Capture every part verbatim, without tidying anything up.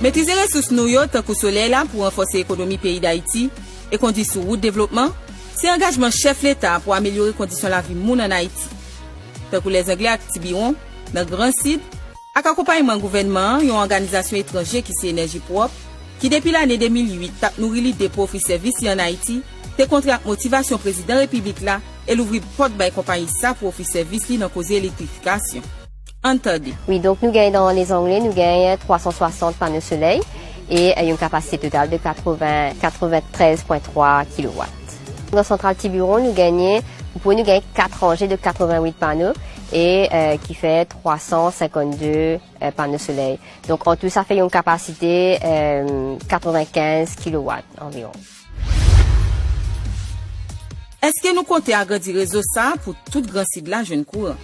Metrize resous nou yo, tankou solèy la, pou ranfòse ekonomi peyi Dayiti e kondui sou wout devlopman, se angajman chèf Leta pou amelyore kondisyon lavi moun ann Ayiti. Tankou Lèzangle ak Tibiwon, nan Gran Sid, ak akonpayman gouvènman an, yon òganizasyon etranje ki se Enèji Pwòp, ki depi lane de mil uit t ap nouri lide pou ofri sèvis li ann Ayiti, te kontre ak motivasyon Prezidan Repiblik la e louvri pòt bay konpayi sa pou ofri sèvis li nan koze elektrifikasyon. Ann tande. Wi, donk nou genyen nan Lèzangle, nou genyen twa san swasant pano solèy e, e yon kapasite total de katreven, katreventrèz pwen twa kilowat. Nan santral Tibiwon, nou genyen, pou nou genyen kat ranje de katrevenwit pano e, e, ki fè twa san senkannde, e, pano solèy. Donk, an tou, sa fè yon kapasite, e, katrevenkenz kilowat anviwon. Èske nou konte agrandi rezo sa a pou tout Gran Sid la jwenn kouran?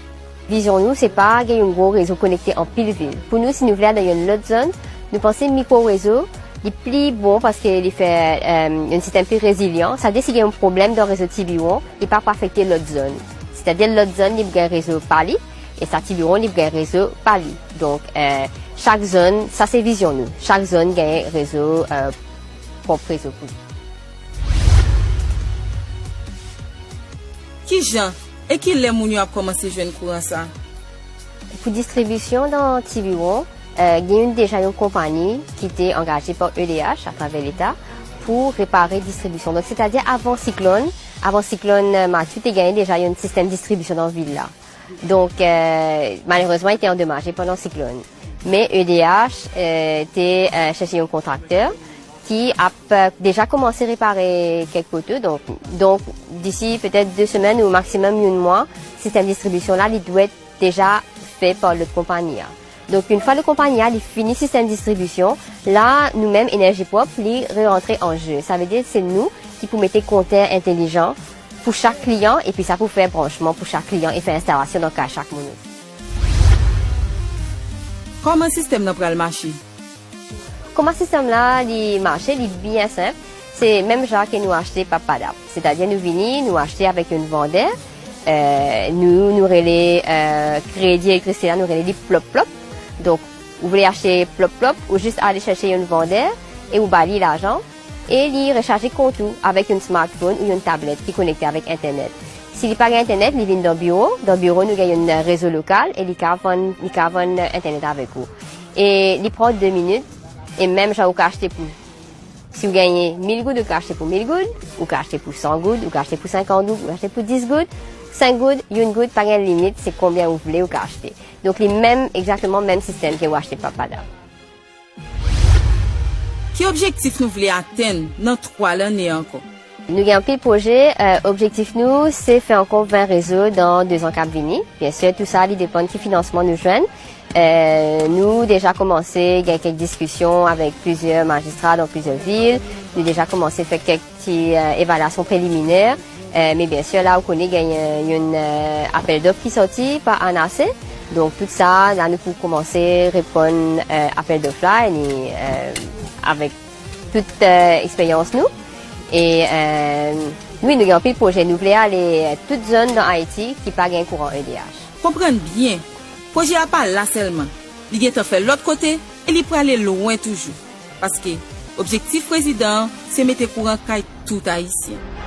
Vizyon nou, se pa gen yon gwo rezo konekte anpil vil. Pou nou, si nou vle al nan yon lòt zòn, nou panse mikwo rezo, li pli bon paske li fè, e, yon sistèm pli rezilyan. Sa vle di si gen yon pwoblèm nan rezo Tibiwon, li pa pou afekte lòt zòn. Sètadi lòt zòn, li gen rezo pa li, e sa Tibiwon, li gen rezo pa li. Donk, e, chak zòn, sa se vizyon nou. Chak zòn gen rezo, e, pwòp rezo pou li. Kijan e kilè moun yo ap kòmanse jwenn kouran sa? Pou distribisyon nan Tibiwon, e, gen yon, deja yon konpayi ki te angaje pa E D H atravè Leta pou repare distribisyon. Donk, sètadi avan siklòn, avan siklòn, e, Matye, te genyen deja yon sistèm distribisyon nan vil la. Donk, e, malerezman, li te andomaje pandan siklòn. Men E D H, e, te, e, chèche yon kontraktè ki ap, e, deja kòmanse repare kèk poto. Donk, donk, disi petèt de semèn ou maksimòm yon mwa, sistèm distribisyon la, li dwèt deja fè pa lòt konpayi a. Donk, yon fwa lòt konpayi a, li fini sistèm distribisyon, la, nou menm, Enèji Pwòp, li rerantre an je. Sa vle di, se nou ki pou mete kontè entèlijan pou chak kliyan, epi sa pou fè branchman pou chak kliyan e fè enstalasyon nan kay chak moun. Kòman sistèm nan pral mache? Kòman sistèm la li mache, li byen senp. Se menm jan ke nou achte pap padap. Sètadi nou vini, nou achte avèk yon vandè. E, nou, nou rele, e, kredi elektrisite la, nou rele li plòp plòp. Donk, ou vle achte plòp plòp, ou jis ale chèche yon vandè e ou ba li lajan. E li rechaje kont ou avèk yon smartphone ou yon tablèt ki konekte avèk entènèt. Si li pa gen entènèt, li vin nan biwo. Nan biwo, nou gen yon rezo lokal e li ka vann, li ka vann entènèt avèk ou. E li pran de minit, e menm jan ou ka achte pou, si ou genyen mil goud, ou ka achte pou mil goud, ou ka achte pou san goud, ou ka achte pou senkant goud, ou ka achte pou dis goud, senk goud, yon goud, pa gen limit, se konbyen ou vle ou ka achte. Donk, li menm, egzakteman menm sistèm ke ou achte pap padap. Ki objektif nou vle atenn nan twa lane ankò? Nou gen anpil pwojè. E, objektif nou, se fè ankò ven rezo nan de zan k ap vini. Byen si, tou sa, li depann ki finansman nou jwenn. E, nou deja kòmanse gen kèk diskisyon avèk plizyè majistra nan plizyè vil. Nou deja kòmanse fè kèk ti, e, evalyasyon preliminè. E, men byen si, la, ou konnen genyen yon, e, apèl dòf ki sòti pa ANASE. Donk, tout sa, la, nou pou kòmanse reponn, e, apèl dòf la, e ni, e, avèk tout, e, eksperyans nou. E, e, wi, nou gen anpil pwojè. Nou vle ale, e, tout zòn nan Ayiti ki pa gen kouran E D H. Konprann byen, pwojè a pa la sèlman. Li gentan fè lòt kote e li prale lwen toujou. Paske, objektif prezidan an, se mete kouran kay tout Ayisyen.